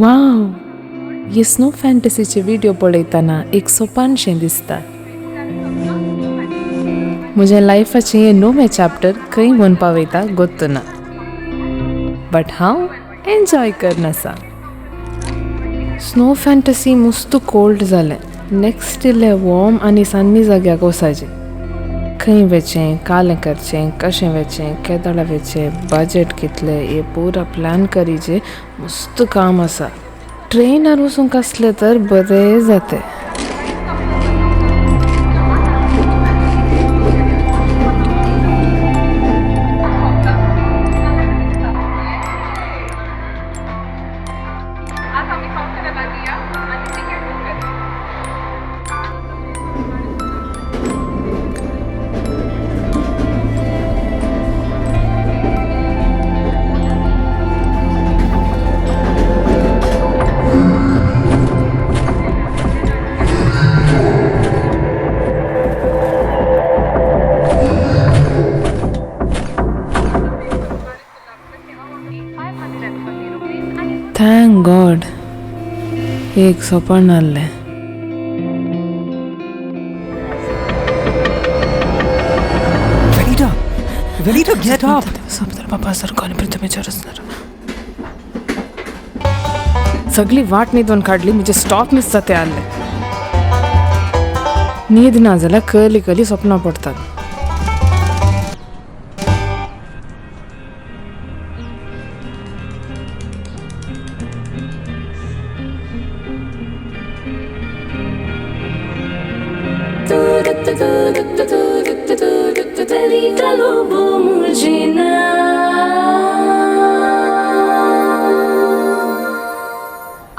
वाव, हे snow फॅन्टसीचे video पळयतना एक सोपानशें दिसता. म्हज्या लायफाचें हें नवें चॅप्टर खंय व्हरून पावयता गोत्तू ना, बट हांव एन्जॉय करन आसा. स्नो फॅन्टसी मुस्त कोल्ड जालें. नेक्स्ट इल्लें वॉर्म आनी सन्नी जाग्याक वचाचें. खंय वचें, कालें करचें, कशें वचें, केदळा वचें, बजट कितलें, हे पुरा प्लॅन करीचे मस्त काम आसा. ट्रेनार वचूंक आसलें तर बरें जातें. Thank God, एक सोपण आहलें. Velita! Velita, get up! सगळी वाट न्हिदून काडली, म्हजे स्टॉप मिस जाते आहले. न्हीद ना जाल्यार कली कली सपनां पडतात.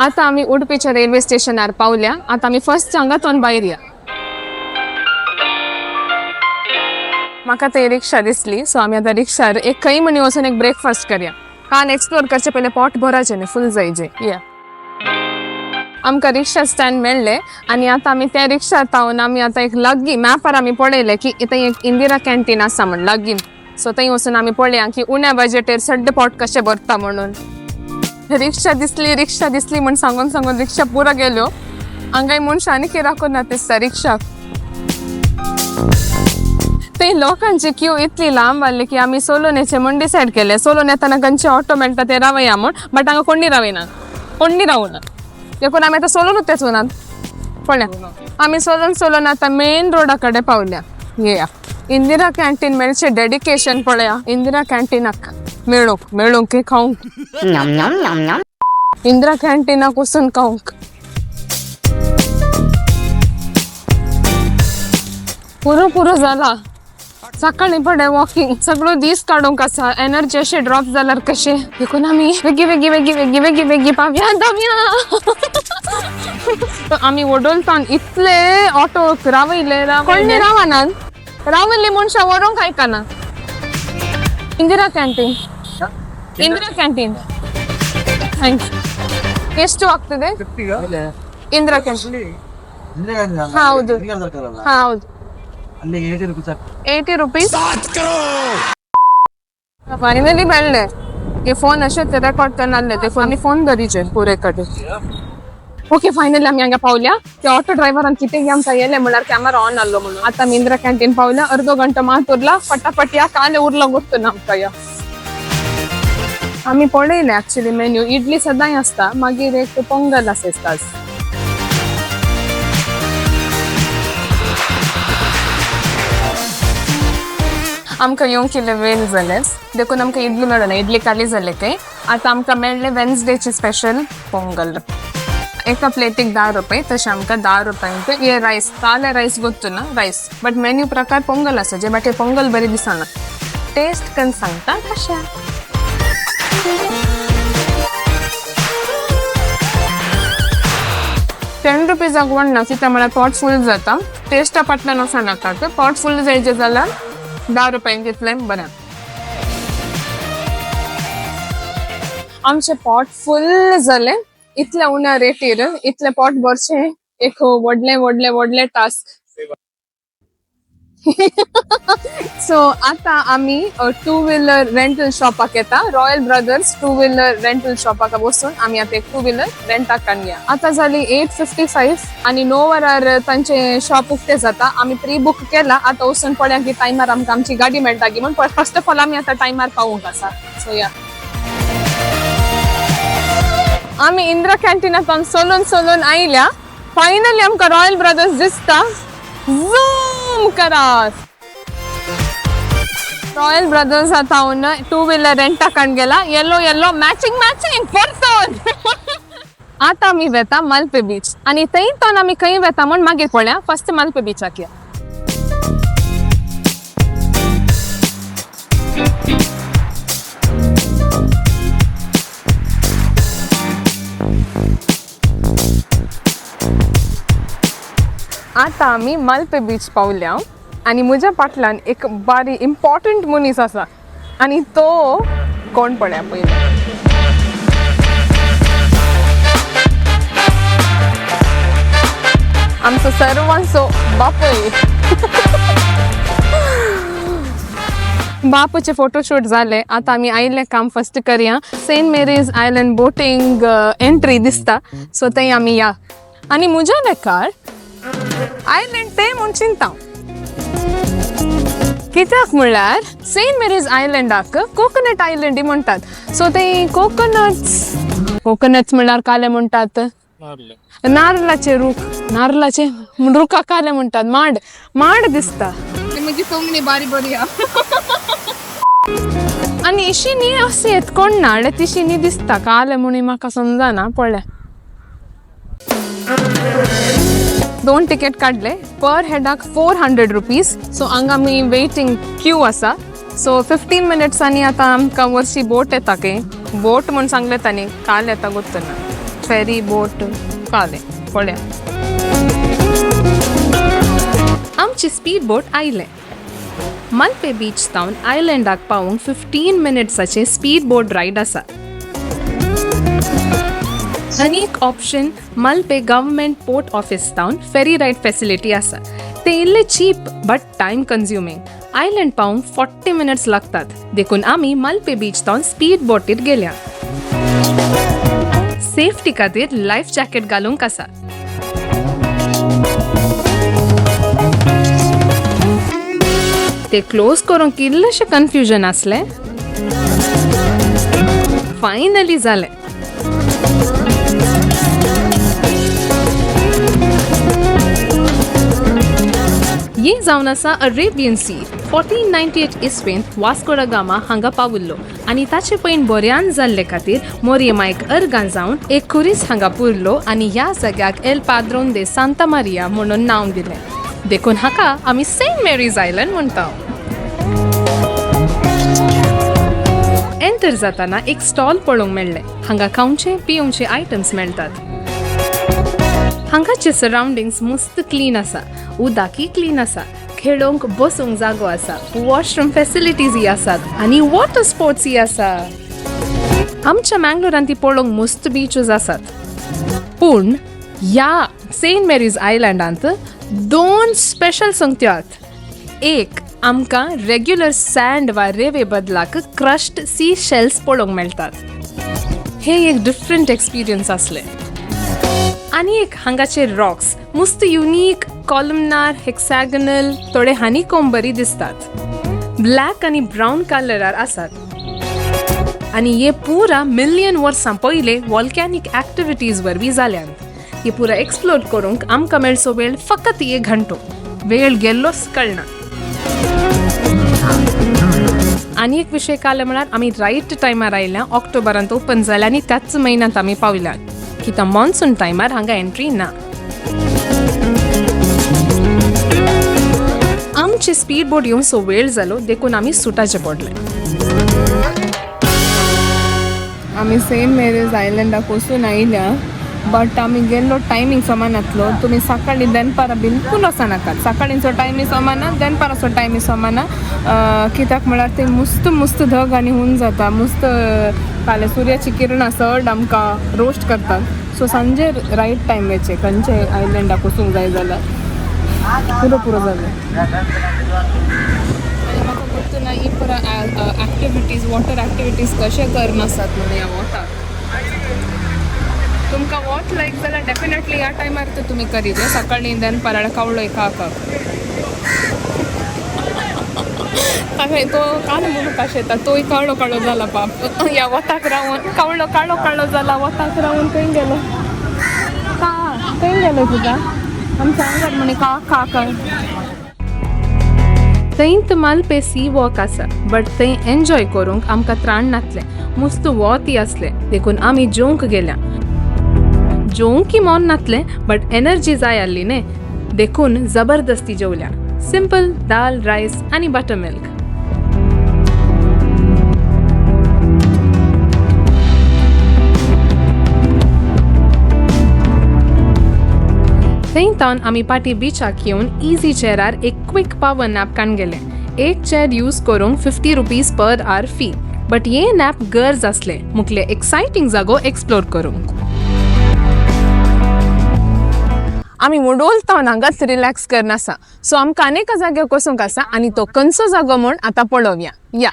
आता आमी उडपीच्या रेल्वे स्टेशनार पावल्या. आता आमी फर्स्ट हांगा भायर या. म्हाका थंय रिक्षा दिसली, सो आमी आतां रिक्षार एक खंय म्हणी वचून एक ब्रेकफास्ट करया. कान एक्सप्लोर करचे पयलें पोट भराचें न्ही, फूल जायचे. या, आमकां रिक्षा स्टँड मेळ्ळें आनी आतां आमी त्या रिक्षार पावन आमी आतां एक लागीं मॅपार आमी पळयलें की थंय एक इंदिरा कॅन्टीन आसा म्हण लागीं. सो थंय वचून आमी पळया की उण्या बजेटीर सड्डे पोट कशें भरता म्हणून. रिक्षा दिसली, रिक्षा दिसली म्हण सांगून सांगून रिक्षा पुरा गेल्यो. हांगाय मनशां आनी किराकून ना दिसता रिक्षाक. ते लोकांची क्यू इतली लांब आहली की आमी सोलून येचे म्हूण डिसायड केलें. सोलून येतना खंयचे ऑटो मेळटा ते रावया म्हूण, बट हांगा कोणी रावयना, कोणी रावना. देखून आमी आतां सोलूनूच वचूनात. पळया आमी सोलून सोलून आतां मेन रोडा कडेन पावल्या. येया इंदिरा कॅन्टीन मेळचें डेडिकेशन पळया. इंदिरा कॅन्टीनाक मेळूंक मेळूंक की खावंक, इंदिरा कॅन्टीनाक वचून खावंक. पुरो पुरो जाला. सकाळी पडे वॉकिंग, सगळो दीस काडूंक आसा. एनर्जी अशें ड्रॉप जाल्यार कशें, देखून आमी बेगी बेगी बेगी बेगी बेगी बेगी पावया धांवया. आमी वडोलतान इतले ऑटो रावयले, कोणी रावनात, रावल्ली मनशां व्हरूंक आयकना. Indira canteen, Indira canteen, thank you. ಎಷ್ಟು ಆಗ್ತದೆ ಇಂದಿರಾ ಕ್ಯಾಂಟೀನ್? ಹೌದು, ಹೌದು. 80 रुपीज फायनली मेळ्ळे. हे फोन अशेंच रेकॉर्ड करनासले ते आमी फोन धरीचे पुरे कडेन. ओके, फायनली आमी हांगा पावल्या. त्या ऑटो ड्रायव्हरान कितें आमकां येयलें म्हणल्यार कॅमेरा ऑन आहलो म्हणून. आतां आमी इंदिरा कॅन्टीन पावल्या. अर्दो घंटो मात उरला. फटाफट या, काले उरलो गोत्तू ना आमकां. या, आमी पळयलें एक्चुअली मेन्यू. इडली सदांय आसता, मागीर एक पोंगल आसता. आमकां येवंक इल्लें वेळ जालें देखून आमकां इडली मेळना, इडली खाली जाले काय. आतां आमकां मेळ्ळें वेन्सडेची स्पेशल पोंगल. एका प्लेटीक 10 रुपये, तशें आमकां 10 रुपयांक हे रायस. काले रायस गोत्तू ना रायस, बट मेन्यू प्रकार पोंगल आसा. जे बाटे पोंगल बरी दिसना. टेस्ट करून सांगता कशें. 10 रुपीजाक वन ना कित्याक म्हळ्यार पोट फूल जाता. टेस्टा फाटल्यान वचों नाका, पोट फूल जायचें जाल्यार 10 रुपयांक घेतलें बरें. आमचें पोट फूल जालें. इतल्या उण्या रेटीर इतलें पोट भरचें एक व्हडलें व्हडलें व्हडलें टास्क. सो आता आमी टू व्हिलर रेंटल शॉपाक येता. Royal brothers two wheeler rental शॉपाक वचून आमी आता एक टू व्हिलर रेंटाक काडया. आता जाली 8:55 आनी 9 वरार तांचे शॉप उक्ते जाता. आमी प्री बुक केला. आता वचून पळया की टायमार आमकां आमची गाडी मेळटा की म्हण. फर्स्ट ऑफ ऑल आमी आता टायमार पावूंक आसा. सो या, आमी इंदिरा कॅन्टीनांत सोलून सोलून आयल्या. फायनली आमकां रॉयल ब्रदर्स दिसता. झूम करात. रॉयल ब्रदर्स आतां टू व्हिलर रेंटाक गेला. येलो येलो मॅचिंग मॅचिंग परतून. आतां आमी वेता मल्पे बीच आनी थंय तो आमी खंय वेता म्हण मागीर पळया. फर्स्ट मल्पे बीचाक या. आतां आमी मल्पे बीच पावल्या आनी म्हज्या फाटल्यान एक बारी इम्पॉर्टंट मनीस आसा आनी तो कोण पळया पयलीं. आमचो सर्वांचो बापूय. बापूचे फोटोशूट जाले. आतां आमी आयिल्लें काम फर्स्ट करया. Saint Mary's island boating entry दिसता, सो थंय आमी या. आनी म्हज्या लेखार आयलँड ते म्हूण चिंता, कित्याक म्हणल्यार सेंट मेरीज आयलंडाक कोकोनट आयलंड म्हणटात. सो ते कोकोनट्स, कोकोनट्स म्हणल्यार काले म्हणटात, नारलाचे रूख, नारलाचे रुखा काले म्हणटात. माड माड दिसता. म्हजी कोंकणी बारी बरी. आनी इशी न्ही अशें येत कोण ना तिशी न्ही दिसता काले म्हूण म्हाका समजना. पळया, 2 टिकेट काडले. पर हेडाक 400 रुपीज. सो हांगा आमी वेटिंग क्यू आसा. सो 15 मिनट्सांनी आतां आमकां वर्सी बोट येता. की बोट म्हूण सांगलें तांणी, काल येता गोत्तना फेरी बोट काले पळया. आमची स्पीड बोट आयलें. मल्पे बीच तावन आयलंडाक पावूंक 15 मिनट्साचे स्पीड बोट रायड आसा. आनी एक option, Malpe government port office तावन फेरी रायड फेसिलिटी आसा. ते इल्ले cheap but time consuming. Island पावूंक 40 मिनट्स लागतात, देखून आमी मल्पे बीच तावन स्पीड बोटीर गेल्या. सेफ्टी खातीर लायफ जॅकेट घालूंक आसा. ते क्लोज करूंक इल्लेशें कन्फ्युजन आसलें, फायनली जालें. ये जावन आसा अरेबियन सी. 1498 इसवेंत वास्को da Gama हांगा पाविल्लो आनी ताचे पैण बऱ्यान जाल्ले खातीर मोरयेमायक अर्गां जावन एक खुरीस हांगा पुरलो आनी ह्या जाग्याक एल पाद्रोन दे सांता मारिया म्हणून नांव दिलें. देखून हाका आमी सेंट मेरीज आयलंड म्हणटा. एंटर जाताना एक स्टॉल पळोवंक मेळ्ळें. हांगा खावचे पिवचे आयटम्स मेळटात. हांगाचे सरावंडिंग्स मस्त क्लीन आसा. उदकय क्लीन आसा. खेळोंक बसूंक जागो आसा, वॉशरूम फेसिलिटीजय आसात आनी वॉटर स्पोर्ट्सय आसा. आमच्या मँगलोरांत ती पळोवंक मस्त बिचीस आसात, पूण ह्या सेंट मेरीज आयलंडांत 2 स्पेशल संगत्यो आहात. एक, आमकां रेग्युलर सँड वा रेवे बदलाक क्रश्ड सी शेल्स पळोवंक मेळटात. हे एक डिफरंट एक्सपिरियन्स आसलें. आनी एक, हांगाचे रॉक्स मस्त युनीक, कॉलमनार, हेक्सागनल, थोडे हनीकोंब बरी दिसतात. ब्लॅक आनी ब्रावन कलरार आसात आनी हे पुरा मिलियन वर्सां पयले वॉल्कॅनीक एक्टिविटीज वरवीं जाल्यात. हे पुरा एक्सप्लोर करूंक आमकां मेळचो वेळ फकत एक घंटो. वेळ गेल्लोच कळना. आनी एक विशय काले म्हळ्यार आमी रायट टायमार आयल्या. ऑक्टोबरांत ओपन जाल्या आनी त्याच म्हयन्यांत आमी पावल्या, कित्याक मॉन्सून टायमार हांगा एंट्री ना. आमचे स्पीड बोट येवंक वेळ जालो, देखून आमी सुटाचे पडले. आमी सेंट मेरीज आयलंडाक वचून आयल्या, बट आमी गेल्लो टायमींग समान आसलो. तुमी सकाळी दनपारां बिलकूल वचनाकात. सकाळींचो टायमी समाना, दनपाराचो टायमी समाना. कित्याक म्हळ्यार ते मस्त मस्त धग आनी हून जाता. मस्त काले सुर्याची किरणां चड आमकां रोस्ट करतात. सो सांजे रायट टायम वयचे खंयचे आयलंडाक वचूंक जाय जाल्यार. पुरो पुरो जालें. आनी म्हाका गोत्तू ना ही पुरा एक्टिविटीज, वॉटर एक्टिविटीज कशें करून आसात म्हणून ह्या वोताक. तुमकां वोत लायक जाल्यार डेफिनेटली ह्या टायमार तर तुमी करीत सकाळीं, दनपारा कावळो काका ताका तो काल म्हणून कशें येता, तोय काळो काळो जाला पाप ह्या वताक रावन. कावळो काळो काळो जाला वताक रावन. खंय गेलो का, खंय गेलो तुका आमच्या आंगार म्हणे का का का. थंयत मालपे सी वॉक आसा, बट थंय एन्जॉय करूंक आमकां त्राण नासलें. मुस्त वोती आसलें, देखून आमी जेवंक गेल्या. जेवंकी मन नासलें, बट एनर्जी जाय आसली न्ही, देखून जबरदस्ती जेवल्या. सिंपल दाल रायस आनी बटर मिल्क. थंय तावन आमी पाटी बिचाक येवन इझी चेरार एक क्विक पावर नॅप काडून गेले. एक चेर यूज करूंक ₹50 per hour fee, but ये नॅप गरज आसलें मुखले एक्सायटींग जागो एक्सप्लोर करूंक. आमी मोडोल तावन हांगाच रिलॅक्स करना आसा. सो आमकां आनी एका जाग्यार वचूंक आसा आनी तो खंयचो जागो म्हूण आतां पळोवया या.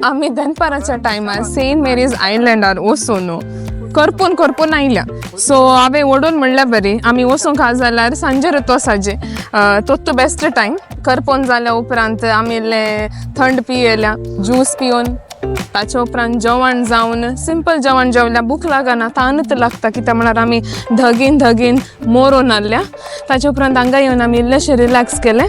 आमी दनपाराच्या टायमार सेंट मेरीज आयलंडार वचून करपून करपून आयल्या. सो हांवें ओडून म्हणल्यार बरी आमी वचूंक आहा जाल्यार सांजेर वचाचे, तोच बेस्ट टायम. करपोन जाल्या उपरांत आमी इल्लें थंड पियेल्या, ज्यूस पिवन ताच्या उपरांत जेवण जावन सिंपल जेवण जेवल्या. भूक लागना, तानच लागता, कित्याक म्हळ्यार आमी धगीन धगीन मोरोन आसल्या. ताच्या उपरांत हांगा येवन आमी इल्लेशें रिलॅक्स केलें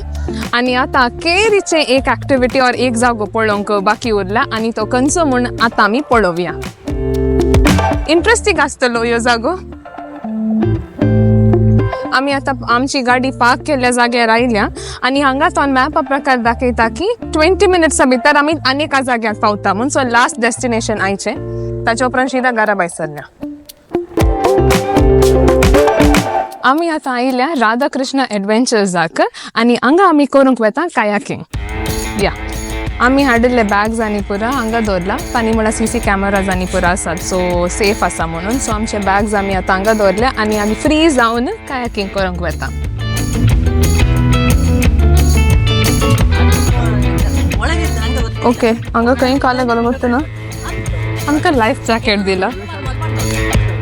आनी आतां केरीचें एक एक्टिविटी ऑर एक जागो पळोवंक बाकी उरला आनी तो खंयचो म्हूण आतां आमी पळोवया. इंट्रस्टींग आसतलो ह्यो जागो. आमी आतां आमची गाडी पार्क केल्ल्या जाग्यार आयल्या आनी हांगा तो मॅपा प्रकार दाखयता की 20 मिनट्सा भितर आमी आनी एका जाग्यार पावता म्हूण. सो लास्ट डेस्टिनेशन आयचें, ताच्या उपरांत शिदा घरा भायर सरल्या. आमी आतां आयल्या राधाकृष्ण एडवेंचर्साक आनी हांगा आमी करूंक वता कायाकिंग. या, आमी हाडिल्ले बॅग्स आनी पुरा हांगा दवरला. तांणी म्हळ्यार सीसी कॅमेराज आनी पुरा आसात, सो सेफ आसा म्हणून. सो आमचे बॅग्स आमी आतां हांगा दवरले आनी आमी फ्री जावन कायाकिंग करूंक वता. ओके, हांगा खंय काले घालूंक वता ना. आमकां लायफ जॅकेट दिला,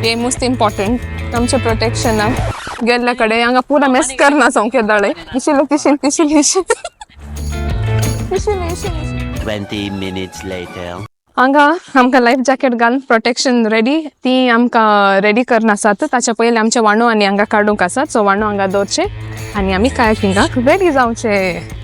हे मोस्ट इम्पॉर्टंट आमच्या प्रोटेक्शनाक. गेल्ल्या कडेन हांगा पुरा मेस करना सामकें दोळे. इशिल्ले तिशील तिशील इशील इशील इशील. 20 minutes later. हांगा आमकां लायफ जॅकेट घालून प्रोटेक्शन रेडी, ती आमकां रेडी करून आसात. ताच्या पयलीं आमचे वाणो आनी हांगा काडूंक आसात. सो वाणो हांगा दवरचे आनी आमी कायाकिंगाक रेडी जावचे.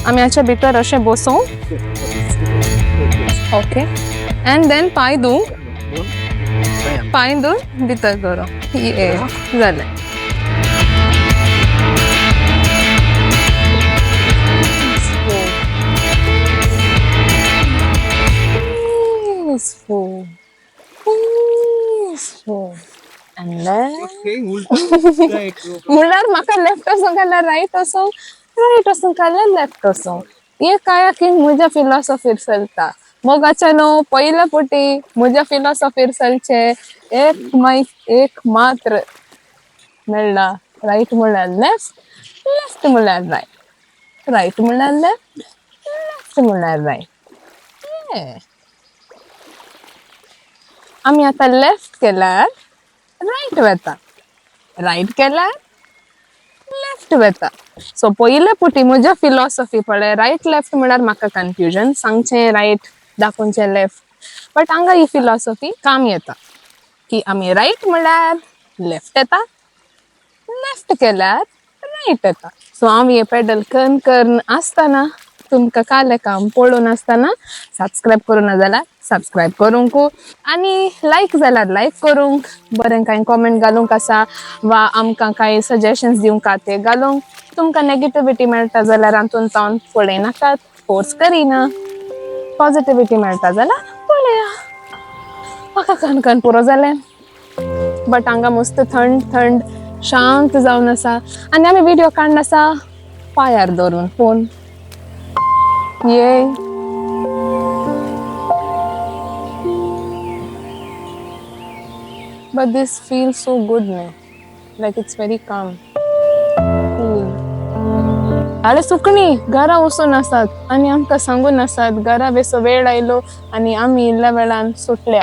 आमी हाच्या भितर अशें बसूं, ओके, अँड then पांय धुवूं, पांय धुवन भितर करूं. ये जालें. Peaceful, peaceful. And then म्हणल्यार म्हाका लेफ्ट वचूंक जाल्यार रायट वचूंक, रायट वचूंक जाल्यार लेफ्ट वचूंक. हे कायाकींग म्हज्या फिलॉसॉफीर चलता. मोगाच्या न्हू, पयल्या पुटी म्हज्या फिलॉसॉफीर चलचे एक मायक एक मात्र मेळ्ळा. रायट म्हणल्यार लेफ्ट, लेफ्ट म्हणल्यार रायट, रायट म्हणल्यार लेफ्ट, लेफ्ट म्हणल्यार रायट. आमी आतां लेफ्ट केल्यार रायट वता, रायट केल्यार लेफ्ट वता. सो पयले पुटी म्हज्या फिलॉसॉफी पळय, रायट लेफ्ट म्हळ्यार म्हाका कन्फ्युजन, सांगचें रायट, दाखोवचें लेफ्ट. बट हांगा ही फिलॉसॉफी काम येता की आमी रायट म्हळ्यार लेफ्ट येता, लेफ्ट केल्यार रायट येता. सो हांव हे पेडल कर्न कर्न आसतना तुमकां काल काम पळोवन आसतना सबस्क्रायब करूं ना जाल्यार सबस्क्रायब करूंक आनी लायक जाल्यार लायक करूंक, बरें कांय कॉमेंट घालूंक आसा वा आमकां कांय सजेशन्स दिवंक आहा ते घालूंक. तुमकां नेगेटिविटी मेळटा जाल्यार हातून तावन पळयनाकात, फोर्स करिना. पॉझिटिविटी मेळटा जाल्यार पळया. म्हाका कान पुरो जालें. बट हांगा मस्त थंड थंड शांत जावन आसा आनी आमी व्हिडियो काडून आसा पांयार धरून फोन. ये but this feel so good न्ही, like it's very calm cool. अरे सुकणी घरा वचून आसात आनी आमकां सांगून आसात घरा बेसो वेळ आयलो आनी आमी इल्ल्या वेळान सुटल्या.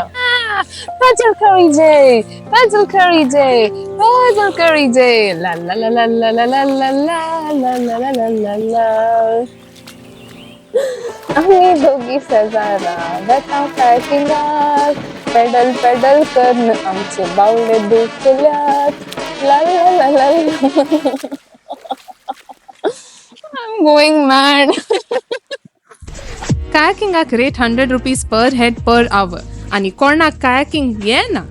काजल करी जय, काजल करी जय, काजल करी जय, ला ला ला ला ला ला ला ला ला ला ला ला ला ला. आमी दोगी शेजारा वेता कायकिंगाक, पेडल पेडल करून आमचे बावले दुखल्यात, ला ला ला ला. I'm going mad. कायाकिंगाक rate ₹100 per head per hour आनी कोणाक कायाकिंग येना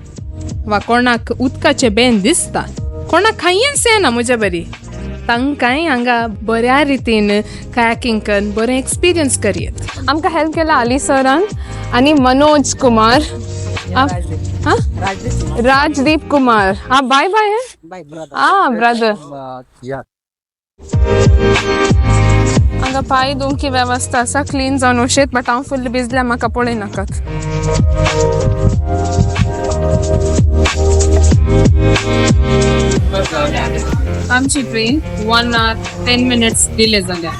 वा कोणाक उदकाचें बेन दिसता, कोणाक खायेंच येना म्हज्या बरी, तांकांय हांगा बऱ्या रितीन कायाकिंग करून बरें एक्सपिरियन्स करयेत. आमकां हेल्प केला अली सरान आनी मनोज कुमार, राजदीप कुमार. हा बाय बाय. आ ब्रदर. हांगा पांय धुवंकी वेवस्था आसा, क्लीन जावन वशेत. बट हांव फुल्ल भिजल्या, म्हाका पळय नाकात. आमची ट्रेन 1 hour 10 minutes delay जाल्या.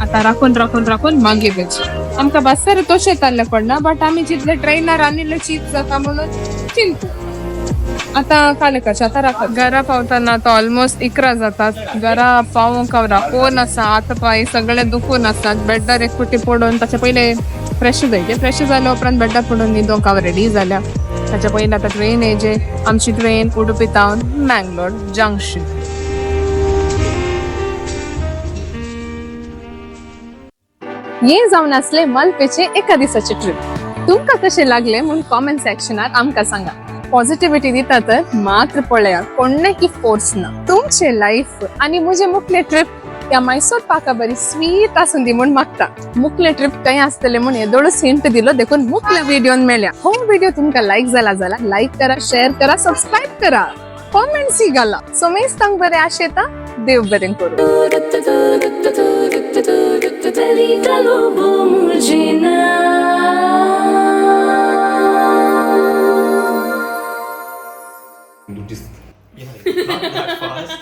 आतां राखून राखून राखून मागीर वयची. आमकां बस्सार तशें जाल्लें पडना, बट आमी जितले ट्रेनार आनी चीत जाता म्हणून चिंतू. आतां कालेकाचे आतां राखत. घरा पावतना आतां ऑलमोस्ट 11 जातात. घरा पावोंक हांव राकोन आसा, हात पांय सगळे दुखून आसात. बेड्डार एक फावटी पडून ताचे पयले फ्रेश जायचे, फ्रेश जाल्या उपरांत बेड्डार पडून न्हिदोंक हांव रेडी जाल्या. ताच्या पयलीं आतां ट्रेन येयचे. आमची ट्रेन उडुपी तावन मँगलोर जंक्शन. हे जावन आसले मलपेचे एका दिसाचे ट्रीप. तुमकां कशें लागले म्हूण कॉमेंट सेक्शनात आमकां सांगा. पॉझिटिव्हिटी दिता तर मात्र पळया, कोणें की फोर्स ना. तुमचे लायफ आनी म्हजे मुखले ट्रीप ह्या मैसूर पाका बरी स्वीट आसून दी म्हूण मागता. मुखले ट्रीप खंय आसतले म्हूण येदोळूच हिंट दिलो, देखून मुखल्या व्हिडियोन मेळ्या. हो व्हिडिओ तुमकां लायक जाला जाल्यार लायक करा, शेअर करा, सबस्क्रायब करा, कॉमेंट्सूय घाला. सोमेस्तांक बरें आशेता, देव बरें करूं. You just, yeah, not that fast.